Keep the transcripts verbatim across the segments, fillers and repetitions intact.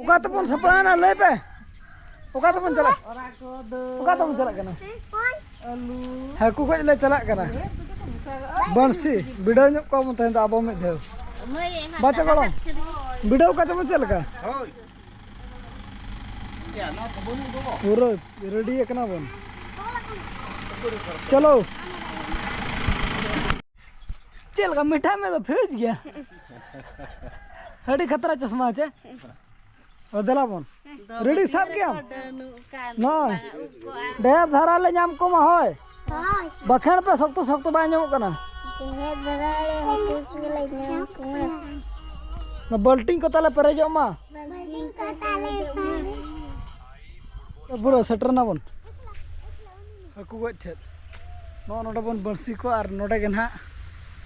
ᱚᱠᱟ ᱛᱮᱵᱚᱱ ᱥᱟᱯᱲᱟᱣᱱᱟ ᱞᱟᱹᱭ ᱯᱮ? ᱚᱠᱟ ᱛᱮᱵᱚᱱ ᱪᱟᱞᱟᱜ? ᱚᱠᱟ ᱛᱮᱵᱚᱱ ᱪᱟᱞᱟᱜ ᱠᱟᱱᱟ? ᱦᱟᱹᱠᱩ ᱜᱚᱡ ᱞᱮ ᱪᱟᱞᱟᱜ ᱠᱟᱱᱟ᱾ ᱵᱟᱹᱲᱥᱤ ᱵᱤᱰᱟᱹᱣ ᱧᱚᱜ ᱠᱚᱣᱟ ᱵᱚᱱ ᱛᱮᱦᱮᱧ ᱫᱚ ᱟᱵᱚ ᱢᱤᱫ ᱫᱷᱟᱣ᱾ ᱵᱟᱪᱚ ᱜᱚᱲᱚᱢ, ᱵᱤᱰᱟᱹᱣ ᱠᱟᱛᱮ ᱵᱚᱱ ᱪᱮᱫ ᱞᱮᱠᱟ? ᱯᱩᱨᱟᱹ ᱨᱮᱰᱤ ᱟᱠᱟᱱᱟ ᱵᱚᱱ᱾ ᱪᱚᱞᱚ᱾ ᱪᱮᱫ ᱞᱮᱠᱟ ᱢᱤᱴᱷᱟ ᱢᱮ ᱫᱚ ᱯᱷᱤᱭᱩᱡᱽ ᱜᱮᱭᱟ? ᱟᱹᱰᱤ ᱠᱷᱟᱛᱨᱟ ᱪᱚᱥᱢᱟ ᱪᱮ? ᱚ, ᱫᱮᱞᱟ ᱵᱚᱱ᱾ ᱨᱮᱰᱤ ᱥᱟᱵ ᱠᱮᱜ ᱟᱢ? ᱱᱚᱜᱼᱚᱭ᱾ ᱰᱷᱮᱨ ᱫᱷᱟᱨᱟ ᱞᱮ ᱧᱟᱢ ᱠᱚᱢᱟ, ᱦᱳᱭ᱾ ᱵᱟᱠᱷᱮᱲ ᱯᱮ, ᱥᱚᱠᱛᱚ ᱥᱚᱠᱛᱚ ᱵᱟᱭ ᱧᱟᱢᱚᱜ ᱠᱟᱱᱟ᱾ ᱚᱱᱟ ᱵᱟᱹᱞᱴᱤᱱ ᱠᱚ ᱛᱟᱞᱮ ᱯᱮᱨᱮᱡᱚᱜ ᱢᱟ᱾ ᱯᱩᱨᱟᱹ ᱥᱮᱴᱮᱨ ᱱᱟᱵᱚᱱ᱾ ᱦᱟᱹᱠᱩ ᱜᱚᱡ ᱴᱷᱮᱱ᱾ ᱱᱚᱜᱼᱚ ᱱᱚᱰᱮ ᱵᱚᱱ ᱵᱟᱹᱲᱥᱤ ᱠᱚᱣᱟ ᱟᱨ ᱱᱚᱰᱮ ᱜᱮ ᱱᱟᱦᱟᱜ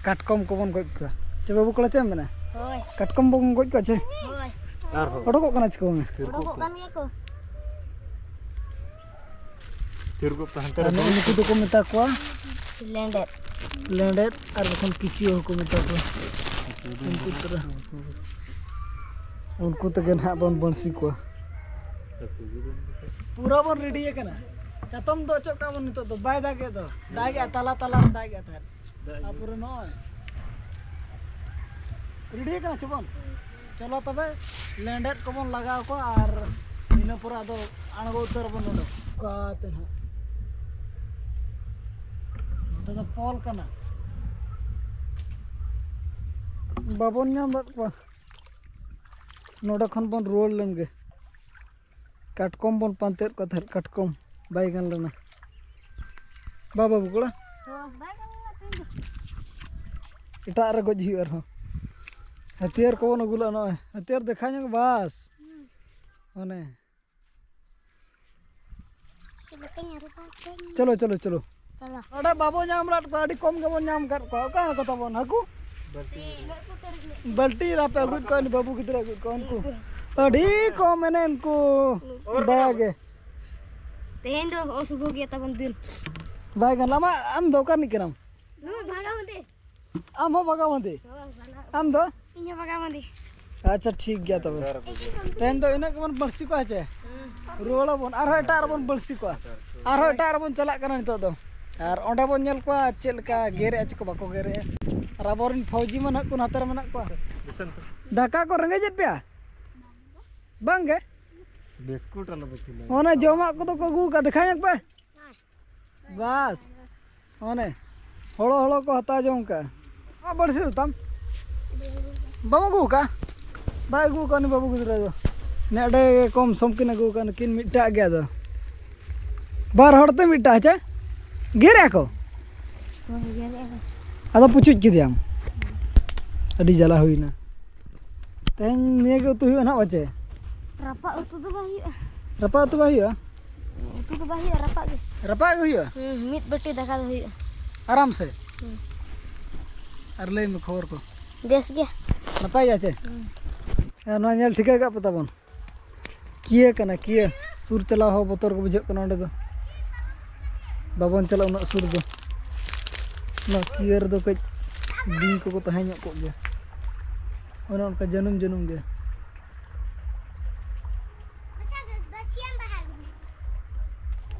ᱠᱟᱴᱠᱚᱢ ᱠᱚᱵᱚᱱ ᱜᱚᱡ ᱠᱚᱣᱟ᱾ ᱪᱮ ᱵᱟᱹᱵᱩ ᱠᱚᱲᱟ, ᱪᱮᱫ ᱮᱢ ᱢᱮᱱᱟ? ᱦᱳᱭ᱾ ᱠᱟᱴᱠᱚᱢ ᱵᱚᱱ ᱜᱚᱡ ᱠᱚᱣᱟ ᱪᱮ? ᱦᱳᱭ᱾ ᱟᱨᱦᱚᱸ᱾ ᱚᱰᱚᱠᱚᱜ ᱠᱟᱱᱟ ᱪᱮ ᱠᱚ ᱵᱟᱝᱟ? ᱚᱰᱚᱠᱚᱜ ᱠᱟᱱ ᱜᱮᱭᱟ ᱠᱚ᱾ ᱛᱤᱨᱜᱩᱯ ᱛᱟᱦᱮᱱ ᱟᱨ ᱱᱩᱠᱩ ᱫᱚᱠᱚ ᱢᱮᱛᱟ ᱠᱚᱣᱟ ᱞᱮᱸᱰᱮᱫ᱾ ᱞᱮᱸᱰᱮᱫ ᱟᱨ ᱵᱟᱠᱷᱟᱱ ᱠᱤᱪᱩᱣᱟᱹ ᱦᱚᱸᱠᱚ ᱢᱮᱛᱟ ᱠᱚᱣᱟ᱾ ᱩᱱᱠᱩ ᱛᱚᱨᱟ, ᱩᱱᱠᱩ ᱛᱮᱜᱮ ᱱᱟᱦᱟᱜ ᱵᱚᱱ ᱵᱟᱹᱲᱥᱤ ᱠᱚᱣᱟ᱾ ᱯᱩᱨᱟᱹ ᱵᱚᱱ ᱨᱮᱰᱤ ᱟᱠᱟᱱᱟ᱾ ᱪᱟᱛᱚᱢ ᱫᱚ ᱚᱪᱚᱜ ᱠᱟᱜ ᱵᱚᱱ ᱱᱤᱛᱚᱜ ᱫᱚ, ᱵᱟᱭ ᱫᱟᱜᱮᱫ ᱫᱚ᱾ ᱫᱟᱜᱮᱜᱼᱟ, ᱛᱟᱞᱟ ᱛᱟᱞᱟ ᱨᱮ ᱫᱟᱜᱮᱜᱼᱟ ᱛᱟᱦᱮᱸᱫ᱾ ᱛᱟᱨᱯᱚᱨᱮ ᱱᱚᱜᱼᱚᱭ ᱨᱮᱰᱤ ᱟᱠᱟᱱᱟ ᱪᱮ ᱵᱚᱱ? ᱪᱚᱞᱚ ᱛᱚᱵᱮ, ᱞᱮᱸᱰᱮᱫ ᱠᱚᱵᱚᱱ ᱞᱟᱜᱟᱣ ᱠᱚᱣᱟ ᱟᱨ ᱤᱱᱟᱹ ᱯᱚᱨᱮ ᱟᱫᱚ ᱟᱬᱜᱚ ᱩᱛᱟᱹᱨ ᱟᱵᱚᱱ ᱱᱚᱰᱮ᱾ ᱚᱠᱟᱛᱮ ᱱᱟᱦᱟᱜ? ᱱᱚᱛᱮ ᱫᱚ ᱯᱚᱞ ᱠᱟᱱᱟ᱾ ᱵᱟᱵᱚᱱ ᱧᱟᱢ ᱞᱮᱫ ᱠᱚᱣᱟ᱾ ᱱᱚᱰᱮ ᱠᱷᱚᱱ ᱵᱚᱱ ᱨᱩᱣᱟᱹᱲ ᱞᱮᱱ ᱜᱮ᱾ ᱠᱟᱴᱠᱚᱢ ᱵᱚᱱ ᱯᱟᱱᱛᱮᱭᱮᱫ ᱠᱚ ᱛᱟᱦᱮᱸᱫ, ᱠᱟᱴᱠᱚᱢ ᱵᱟᱭ ᱜᱟᱱ ᱞᱮᱱᱟ᱾ ᱵᱟ ᱵᱟᱹᱵᱩ ᱠᱚᱲᱟ, ᱦᱚᱸ, ᱵᱟᱭ ᱜᱟᱱ ᱞᱮᱱᱟ ᱛᱮᱦᱮᱧ ᱫᱚ᱾ ᱮᱴᱟᱜ ᱨᱮ ᱜᱚᱡ ᱦᱩᱭᱩᱜᱼᱟ ᱟᱨᱦᱚᱸ᱾ ᱦᱟᱹᱛᱭᱟᱹᱨ ᱠᱚᱵᱚᱱ ᱟᱹᱜᱩ ᱞᱮᱫᱼᱟ, ᱱᱚᱜᱼᱚᱭ ᱦᱟᱹᱛᱭᱟᱹᱨ ᱫᱮᱠᱷᱟ ᱧᱚᱜ ᱵᱟᱥ᱾ ᱦᱩᱸ᱾ ᱚᱱᱮ᱾ ᱪᱚᱞᱚ, ᱪᱚᱞᱚ, ᱪᱚᱞᱚ᱾ ᱪᱚᱞᱚ᱾ ᱱᱚᱰᱮ ᱵᱟᱵᱚ ᱧᱟᱢ ᱞᱮᱫ ᱠᱚᱣᱟ, ᱟᱹᱰᱤ ᱠᱚᱢ ᱜᱮᱵᱚᱱ ᱧᱟᱢ ᱟᱠᱟᱫ ᱠᱚᱣᱟ᱾ ᱚᱠᱟ ᱨᱮᱠᱚ ᱛᱟᱵᱚᱱ ᱦᱟᱹᱠᱩ? ᱵᱟᱹᱞᱴᱤ ᱨᱮ ᱦᱟᱯᱮ ᱟᱹᱜᱩᱭᱮᱫ ᱠᱚᱣᱟ, ᱩᱱᱤ ᱵᱟᱹᱵᱩ ᱜᱤᱫᱽᱨᱟᱹ ᱟᱹᱜᱩᱭᱮᱫ ᱠᱚᱣᱟ, ᱩᱱᱠᱩ᱾ ᱟᱹᱰᱤ ᱠᱚᱢ ᱮᱱᱮ ᱩᱱᱠᱩ᱾ ᱫᱟᱭᱟ ᱜᱮ᱾ ᱛᱮᱦᱮᱧ ᱫᱚ ᱚᱥᱩᱵᱷ ᱜᱮᱭᱟ ᱛᱟᱵᱚᱱ ᱫᱤᱱ᱾ ᱵᱟᱭ ᱜᱟᱱᱚᱜᱼᱟ᱾ ᱟᱢᱟᱜ, ᱟᱢ ᱫᱚ ᱚᱠᱟ ᱨᱤᱱᱤᱡ ᱠᱟᱱᱟᱢ? ᱱᱩᱭ ᱵᱷᱟᱜᱟ ᱵᱟᱸᱫᱮ᱾ ᱟᱢ ᱦᱚᱸ ᱵᱟᱜᱟᱵᱟᱸᱫᱤ? ᱦᱳᱭ, ᱵᱷᱟᱜᱟ᱾ ᱟᱢ ᱫᱚ? ᱤᱧ ᱦᱚᱸ ᱵᱷᱟᱜᱟᱵᱟᱸᱫᱤ᱾ ᱟᱪᱪᱷᱟ, ᱴᱷᱤᱠ ᱜᱮᱭᱟ ᱛᱚᱵᱮ᱾ ᱛᱮᱦᱮᱧ ᱫᱚ ᱤᱱᱟᱹᱜ ᱜᱮᱵᱚᱱ ᱵᱟᱹᱲᱥᱤ ᱠᱚᱣᱟ, ᱦᱮᱸ ᱪᱮ? ᱨᱩᱣᱟᱹᱲ ᱟᱵᱚᱱ, ᱟᱨᱦᱚᱸ ᱮᱴᱟᱜ ᱨᱮᱵᱚᱱ ᱵᱟᱹᱲᱥᱤ ᱠᱚᱣᱟ᱾ ᱟᱨᱦᱚᱸ ᱮᱴᱟᱜ ᱨᱮᱵᱚᱱ ᱪᱟᱞᱟᱜ ᱠᱟᱱᱟ ᱱᱤᱛᱚᱜ ᱫᱚ᱾ ᱟᱨ ᱚᱸᱰᱮ ᱵᱚᱱ ᱧᱮᱞ ᱠᱚᱣᱟ ᱪᱮᱫ ᱞᱮᱠᱟ ᱜᱮᱨᱮᱜᱼᱟ, ᱪᱮᱫ ᱠᱚ ᱵᱟᱠᱚ ᱜᱮᱨᱮᱜᱼᱟ᱾ ᱟᱨ ᱟᱵᱚᱨᱮᱱ ᱯᱷᱚᱣᱡᱤ ᱢᱟ ᱱᱟᱦᱟᱜ ᱠᱚ ᱱᱟᱛᱮ ᱨᱮ ᱢᱮᱱᱟᱜ ᱠᱚᱣᱟ᱾ ᱫᱟᱠᱟ ᱠᱚ ᱨᱮᱸᱜᱮᱡᱮᱫ ᱯᱮᱭᱟ? ᱵᱟᱝ ᱜᱮ? ᱵᱤᱥᱠᱩᱴ ᱟᱞᱚ ᱯᱮ ᱠᱤᱨᱤᱧᱟ᱾ ᱚᱱᱟ ᱡᱚᱢᱟᱜ ᱠᱚᱫᱚ ᱠᱚ ᱟᱹᱜᱩ ᱟᱠᱟᱫ, ᱫᱮᱠᱷᱟᱣ ᱧᱚᱜ ᱯᱮ᱾ ᱵᱟᱥ, ᱚᱱᱮ ᱦᱚᱲᱚ ᱦᱚᱲᱚ ᱠᱚ ᱦᱟᱛᱟᱣ ᱡᱚᱝ ᱠᱟᱜᱼᱟ᱾ ᱟᱢᱟᱜ ᱵᱟᱹᱲᱥᱤ ᱫᱚ ᱛᱟᱢ? ᱵᱟᱢ ᱟᱹᱜᱩ ᱟᱠᱟᱫᱼᱟ? ᱵᱟᱭ ᱟᱹᱜᱩ ᱟᱠᱟᱫ ᱩᱱᱤ ᱵᱟᱹᱵᱩ ᱜᱤᱫᱽᱨᱟᱹ ᱫᱚ᱾ ᱱᱮᱰᱮ ᱠᱚᱢ ᱥᱚᱢ ᱠᱤᱱ ᱟᱹᱜᱩ ᱟᱠᱟᱫ, ᱱᱩᱠᱤᱱ ᱢᱤᱫᱴᱟᱜ ᱜᱮ ᱟᱫᱚ᱾ ᱵᱟᱨ ᱦᱚᱲ ᱛᱮ ᱢᱤᱫᱴᱟᱜ, ᱦᱮᱸ ᱪᱮ? ᱜᱮᱨᱮᱜᱼᱟ ᱠᱚ? ᱦᱳᱭ, ᱜᱮᱨᱮᱜᱼᱟ ᱠᱚ᱾ ᱟᱫᱚ ᱯᱩᱪᱩᱡ ᱠᱮᱫᱮᱭᱟᱢ᱾ ᱟᱹᱰᱤ ᱡᱟᱞᱟ ᱦᱩᱭᱱᱟ᱾ ᱛᱮᱦᱮᱧ ᱱᱤᱭᱟᱹ ᱜᱮ ᱩᱛᱩ ᱦᱩᱭᱩᱜᱼᱟ ᱱᱟᱦᱟᱜ, ᱵᱟᱪᱮ? ᱨᱟᱯᱟᱜ ᱩᱛᱩ ᱫᱚ ᱵᱟᱭ ᱦᱩᱭᱩᱜᱼᱟ᱾ ᱨᱟᱯᱟᱜ ᱩᱛᱩ ᱵᱟᱭ ᱦᱩᱭᱩᱜᱼᱟ? ᱩᱛᱩ ᱫᱚ ᱵᱟᱭ ᱦᱩᱭᱩᱜᱼᱟ, ᱨᱟᱯᱟᱜ ᱜᱮ᱾ ᱨᱟᱯᱟᱜ ᱜᱮ ᱦᱩᱭᱩᱜᱼᱟ? ᱦᱩᱸ, ᱢᱤᱫ ᱵᱟᱹᱴᱤ ᱫᱟᱠᱟ ᱫᱚ ᱦᱩᱭᱩᱜᱼᱟ᱾ ᱟᱨᱟᱢ ᱥᱮ? ᱦᱩᱸ᱾ ᱟᱨ ᱞᱟᱹᱭ ᱢᱮ ᱠᱷᱚᱵᱚᱨ ᱠᱚ᱾ ᱵᱮᱥ ᱜᱮ᱾ ᱱᱟᱯᱟᱭ ᱜᱮ ᱟᱪᱮ? ᱦᱩᱸ᱾ ᱦᱮᱸ, ᱱᱚᱣᱟ ᱧᱮᱞ ᱴᱷᱤᱠᱟᱹ ᱠᱟᱜ ᱯᱮ ᱛᱟᱵᱚᱱ᱾ ᱠᱤᱭᱟᱹ ᱠᱟᱱᱟ, ᱠᱤᱭᱟᱹ᱾ ᱥᱩᱨ ᱪᱟᱞᱟᱣ ᱦᱚᱸ ᱵᱚᱛᱚᱨ ᱜᱮ ᱵᱩᱡᱷᱟᱹᱜ ᱠᱟᱱᱟ ᱚᱸᱰᱮ ᱫᱚ᱾ ᱵᱟᱵᱚᱱ ᱪᱟᱞᱟᱜᱼᱟ ᱩᱱᱟᱹᱜ ᱥᱩᱨ ᱫᱚ᱾ ᱱᱚᱣᱟ ᱠᱤᱭᱟᱹ ᱨᱮᱫᱚ ᱠᱟᱹᱡ ᱵᱤᱧ ᱠᱚᱠᱚ ᱛᱟᱦᱮᱸ ᱧᱚᱜ ᱠᱚᱜ ᱜᱮᱭᱟ᱾ ᱚᱱᱮ ᱚᱱᱠᱟ ᱡᱟᱹᱱᱩᱢ ᱡᱟᱹᱱᱩᱢ ᱜᱮ᱾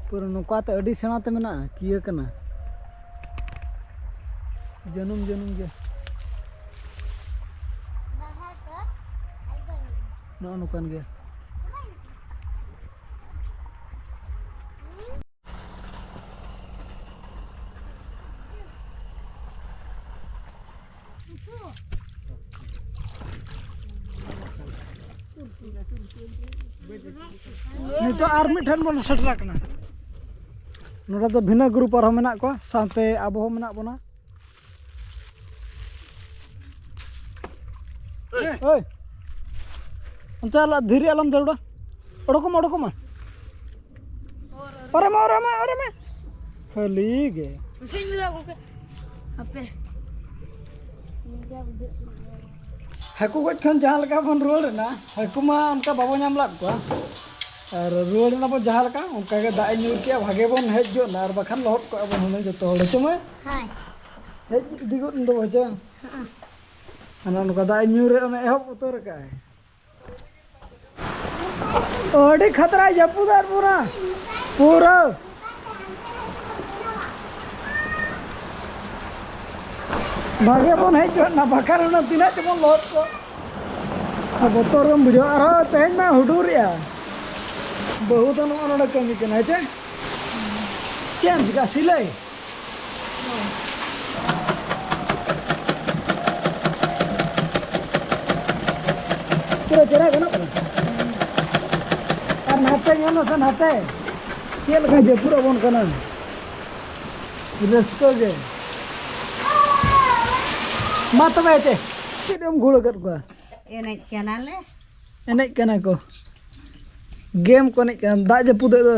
ᱯᱩᱨᱟᱹ ᱱᱚᱝᱠᱟ ᱛᱮ ᱟᱹᱰᱤ ᱥᱮᱬᱟ ᱛᱮ ᱢᱮᱱᱟᱜᱼᱟ, ᱠᱤᱭᱟᱹ ᱠᱟᱱᱟ᱾ ᱡᱟᱹᱱᱩᱢ ᱡᱟᱹᱱᱩᱢ ᱜᱮ᱾ ᱱᱚᱜᱼᱚ ᱱᱚᱝᱠᱟᱱ ᱜᱮ᱾ ᱱᱤᱛᱚᱜ ᱟᱨ ᱢᱤᱫ ᱴᱷᱮᱱ ᱵᱚᱱ ᱥᱮᱴᱮᱨ ᱟᱠᱟᱱᱟ᱾ ᱱᱚᱰᱮ ᱫᱚ ᱵᱷᱤᱱᱟᱹ ᱜᱨᱩᱯ ᱟᱨᱦᱚᱸ ᱢᱮᱱᱟᱜ ᱠᱚᱣᱟ, ᱥᱟᱶᱛᱮ ᱟᱵᱚ ᱦᱚᱸ ᱢᱮᱱᱟᱜ ᱵᱚᱱᱟ᱾ ᱳᱭ, ᱚᱱᱛᱮ ᱟᱞᱚ, ᱫᱷᱤᱨᱤ ᱟᱞᱚᱢ ᱫᱟᱹᱲᱟ᱾ ᱚᱰᱚᱠᱚᱜ ᱢᱮ, ᱚᱰᱚᱠᱚᱜ ᱢᱮ᱾ ᱚᱨᱮ ᱢᱟ, ᱚᱨᱮ ᱢᱟ, ᱚᱨᱮ ᱢᱟ᱾ ᱠᱷᱟᱹᱞᱤ ᱜᱮ᱾ ᱢᱮᱥᱮᱧ ᱢᱮ ᱜᱚᱢᱠᱮ᱾ ᱦᱟᱯᱮ᱾ ᱦᱟᱹᱠᱩ ᱜᱚᱡ ᱠᱷᱚᱱ ᱡᱟᱦᱟᱸ ᱞᱮᱠᱟ ᱵᱚᱱ ᱨᱩᱣᱟᱹᱲ ᱮᱱᱟ, ᱦᱟᱹᱠᱩ ᱢᱟ ᱚᱱᱠᱟ ᱵᱟᱵᱚ ᱧᱟᱢ ᱞᱮᱫ ᱠᱚᱣᱟ᱾ ᱟᱨ ᱨᱩᱣᱟᱹᱲ ᱮᱱᱟ ᱵᱚ ᱡᱟᱦᱟᱸ ᱞᱮᱠᱟ, ᱚᱱᱠᱟ ᱜᱮ ᱫᱟᱜ ᱮ ᱧᱩᱨ ᱠᱮᱜᱼᱟ, ᱵᱷᱟᱜᱮ ᱵᱚᱱ ᱦᱮᱡ ᱜᱚᱫ ᱮᱱᱟ, ᱟᱨ ᱵᱟᱠᱷᱟᱱ ᱞᱚᱦᱚᱫ ᱠᱚᱜᱼᱟ ᱵᱚᱱ ᱦᱩᱱᱟᱹᱝ ᱡᱚᱛᱚ ᱦᱚᱲ᱾ ᱦᱮᱸ ᱪᱮ ᱢᱟᱹᱭ? ᱦᱳᱭ᱾ ᱦᱮᱡ ᱤᱫᱤ ᱜᱚᱫ ᱮᱱ ᱫᱚ ᱵᱚ ᱪᱮ? ᱦᱮᱸ᱾ ᱚᱱᱮ ᱚᱱᱠᱟ ᱫᱟᱜ ᱧᱩᱨ ᱨᱮ ᱚᱱᱮ ᱮᱦᱚᱵ ᱩᱛᱟᱹᱨ ᱠᱟᱜᱼᱟᱭ᱾ ᱟᱹᱰᱤ ᱠᱷᱟᱛᱨᱟᱭ ᱡᱟᱹᱯᱩᱫ ᱟᱨ ᱯᱩᱨᱟ, ᱯᱩᱨᱟᱹ᱾ ᱵᱷᱟᱜᱮ ᱵᱚᱱ ᱦᱮᱡ ᱜᱚᱫ ᱱᱟ, ᱵᱟᱠᱷᱟᱱ ᱚᱱᱟ ᱛᱤᱱᱟᱹᱜ ᱪᱚᱵᱚᱱ ᱞᱚᱦᱚᱫ ᱠᱚᱜ᱾ ᱟᱨ ᱵᱚᱛᱚᱨ ᱜᱮᱢ ᱵᱩᱡᱷᱟᱹᱣᱟ᱾ ᱟᱨᱦᱚᱸ ᱛᱮᱦᱮᱧ ᱢᱟ ᱦᱩᱰᱩᱨᱮᱜᱼᱟ, ᱵᱟᱹᱦᱩ ᱫᱚ ᱱᱚᱜᱼᱚ ᱱᱚᱰᱮ ᱠᱟᱹᱢᱤ ᱠᱟᱱᱟ, ᱦᱮᱸ ᱪᱮ? ᱪᱮᱫ ᱮᱢ ᱪᱤᱠᱟ, ᱥᱤᱞᱟᱹᱭ? ᱯᱩᱨᱟᱹ ᱪᱮᱦᱨᱟ ᱜᱟᱱᱚᱜ ᱠᱟᱱᱟ᱾ ᱟᱨ ᱱᱟᱛᱮ ᱧᱮᱞ ᱢᱮᱥᱮ, ᱱᱟᱛᱮ ᱪᱮᱫ ᱞᱮᱠᱟ ᱡᱟᱹᱯᱩᱫ ᱟᱵᱚᱱ ᱠᱟᱱᱟ, ᱨᱟᱹᱥᱠᱟᱹ ᱜᱮ᱾ ᱢᱟ ᱛᱚᱵᱮ ᱪᱮ, ᱪᱮᱫ ᱮᱢ ᱜᱷᱩᱲ ᱟᱠᱟᱫ ᱠᱚᱣᱟ? ᱮᱱᱮᱡ ᱠᱟᱱᱟᱞᱮ᱾ ᱮᱱᱮᱡ ᱠᱟᱱᱟ ᱠᱚ, ᱜᱮᱢ ᱠᱚ ᱮᱱᱮᱡ ᱠᱟᱱᱟ, ᱫᱟᱜ ᱡᱟᱹᱯᱩᱫ ᱫᱚ᱾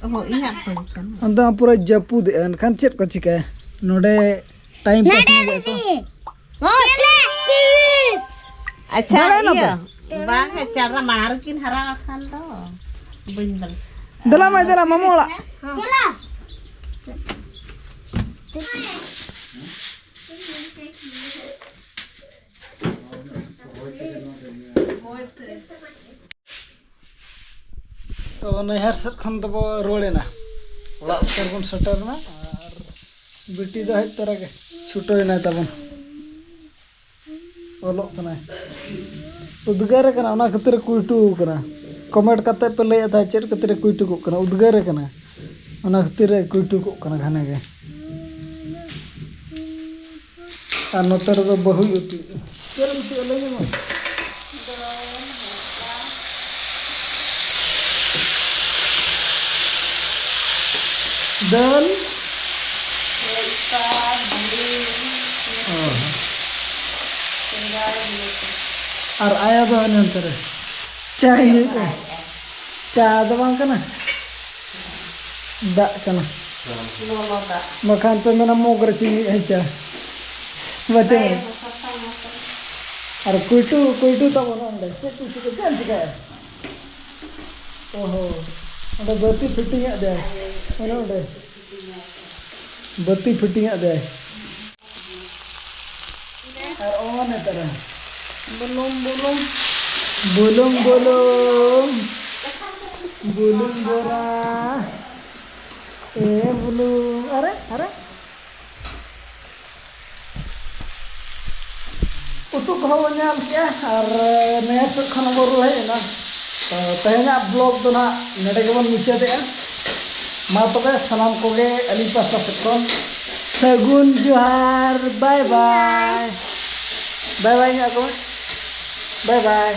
ᱚ, ᱤᱧᱟᱹᱜ ᱯᱷᱳᱱ ᱠᱟᱱᱟ᱾ ᱚᱱᱛᱮ ᱢᱟ ᱯᱩᱨᱟᱹ ᱡᱟᱹᱯᱩᱫ ᱮᱜᱼᱟ, ᱮᱱᱠᱷᱟᱱ ᱪᱮᱫ ᱠᱚ ᱪᱤᱠᱟᱹᱭᱟ? ᱱᱚᱰᱮ ᱴᱟᱭᱤᱢ ᱯᱟᱥ ᱧᱚᱜ ᱠᱚ᱾ ᱟᱪᱪᱷᱟ, ᱫᱟᱬᱟᱱ ᱤᱭᱟᱹ, ᱟᱯᱮ? ᱵᱟᱝ, ᱦᱮᱸ, ᱪᱟᱨᱟ ᱢᱟᱲᱟᱝ ᱨᱮᱠᱤᱱ ᱦᱟᱨᱟ ᱟᱠᱟᱱ ᱫᱚ᱾ ᱵᱟᱹᱧ ᱵᱟᱲᱟᱭᱟ᱾ ᱫᱮᱞᱟ ᱢᱟᱹᱭ, ᱫᱮᱞᱟ, ᱢᱟᱢᱩ ᱚᱲᱟᱜ᱾ ᱦᱚᱸ᱾ ᱫᱮᱞᱟ᱾ ᱛᱚ, ᱱᱟᱹᱭᱦᱟᱹᱨ ᱥᱮᱫ ᱠᱷᱚᱱ ᱫᱚᱵᱚ ᱨᱩᱣᱟᱹᱲ ᱮᱱᱟ, ᱚᱲᱟᱜ ᱩᱛᱟᱹᱨ ᱵᱚᱱ ᱥᱮᱴᱮᱨ ᱮᱱᱟ᱾ ᱟᱨ ᱵᱤᱴᱤ ᱫᱚ ᱦᱮᱡ ᱛᱚᱨᱟ ᱜᱮ ᱪᱷᱩᱴᱟᱹᱣ ᱮᱱᱟᱭ ᱛᱟᱵᱚᱱ᱾ ᱚᱞᱚᱜ ᱠᱟᱱᱟᱭ, ᱩᱫᱽᱜᱟᱹᱨ ᱠᱟᱱᱟ, ᱚᱱᱟ ᱠᱷᱟᱹᱛᱤᱨ ᱮ ᱠᱩᱭᱴᱩ ᱠᱟᱱᱟ᱾ ᱠᱚᱢᱮᱱᱴ ᱠᱟᱛᱮ ᱯᱮ ᱞᱟᱹᱭᱮᱫ ᱛᱟᱦᱮᱸᱫ ᱪᱮᱫ ᱠᱷᱟᱹᱛᱤᱨ ᱮ ᱠᱩᱭᱴᱩ ᱠᱚᱜ ᱠᱟᱱᱟ, ᱩᱫᱽᱜᱟᱹᱨ ᱠᱟᱱᱟ, ᱚᱱᱟ ᱠᱷᱟᱹᱛᱤᱨ ᱮ ᱠᱩᱭᱴᱩ ᱠᱚᱜ ᱠᱟᱱᱟ ᱜᱷᱟᱱᱮ ᱜᱮ᱾ ᱟᱨ ᱱᱚᱛᱮ ᱨᱮᱫᱚ ᱵᱟᱹᱦᱩᱭ ᱩᱛᱩᱭᱮᱫᱼᱟ᱾ ᱪᱮᱫ ᱮᱢ ᱩᱛᱩᱭᱮᱫᱼᱟ ᱞᱟᱹᱭ ᱢᱮ ᱢᱟ? ᱫᱟᱹᱞ? ᱚ᱾ ᱟᱨ ᱟᱭᱳ ᱫᱚ ᱦᱟᱱᱮ ᱚᱱᱛᱮ ᱨᱮ ᱪᱟᱭ ᱧᱩᱭᱮᱫᱼᱟ᱾ ᱪᱟ ᱫᱚ ᱵᱟᱝ ᱠᱟᱱᱟ, ᱫᱟᱜ ᱠᱟᱱᱟ᱾ ᱞᱚᱞᱚ ᱫᱟᱜ᱾ ᱵᱟᱠᱷᱟᱱ ᱯᱮ ᱢᱮᱱᱟ ᱢᱚᱜᱽ ᱨᱮ ᱪᱤᱱᱤ ᱦᱮᱸᱪᱟ᱾ ᱵᱟᱪᱚ᱾ ᱟᱨ ᱠᱩᱭᱴᱩ, ᱠᱩᱭᱴᱩ ᱛᱟᱵᱚᱱ ᱚᱸᱰᱮ᱾ ᱪᱮᱫ ᱠᱚ ᱪᱤᱠᱟᱹ, ᱪᱮᱫ ᱮᱢ ᱪᱤᱠᱟᱹᱭᱟ? ᱚᱦᱚ, ᱚᱸᱰᱮ ᱵᱟᱹᱛᱤ ᱯᱷᱤᱴᱤᱝ ᱟᱫ ᱫᱮᱭᱟᱭ᱾ ᱚᱱᱮ ᱚᱸᱰᱮ᱾ ᱵᱟᱹᱛᱤ ᱯᱷᱤᱴᱤᱝ ᱟᱫ ᱫᱮᱭᱟᱭ᱾ ᱟᱨ ᱚᱱᱮ ᱛᱟᱨᱟ ᱵᱩᱞᱩᱝ, ᱵᱩᱞᱩᱝ᱾ ᱵᱩᱞᱩᱝ, ᱵᱩᱞᱩᱝ᱾ ᱵᱩᱞᱩᱝ ᱵᱚᱨᱟ᱾ ᱮ ᱵᱩᱞᱩᱝ᱾ ᱟᱨᱮ, ᱟᱨᱮ᱾ ᱩᱛᱩ ᱠᱚᱦᱚᱸ ᱵᱚᱱ ᱧᱟᱢ ᱠᱮᱜᱼᱟ ᱟᱨ ᱱᱟᱹᱭᱦᱟᱹᱨ ᱥᱮᱫ ᱠᱷᱚᱱ ᱵᱚᱱ ᱨᱩᱣᱟᱹᱲ ᱦᱮᱡ ᱮᱱᱟ᱾ ᱛᱚ, ᱛᱮᱦᱮᱧᱟᱜ vlog ᱫᱚ ᱱᱟᱦᱟᱜ ᱱᱚᱰᱮ ᱜᱮᱵᱚᱱ ᱢᱩᱪᱟᱹᱫᱮᱜᱼᱟ᱾ ᱢᱟ ᱛᱚᱵᱮ, ᱥᱟᱱᱟᱢ ᱠᱚᱜᱮ ᱟᱹᱞᱤᱧ ᱯᱟᱥᱴᱟ ᱥᱮᱫ ᱠᱷᱚᱱ ᱥᱟᱹᱜᱩᱱ ᱡᱚᱦᱟᱨ᱾ ᱵᱟᱭ ᱵᱟᱭ᱾ ᱵᱟᱭ ᱵᱟᱭ ᱧᱚᱜ ᱠᱚ᱾ ᱵᱟᱭ ᱵᱟᱭ᱾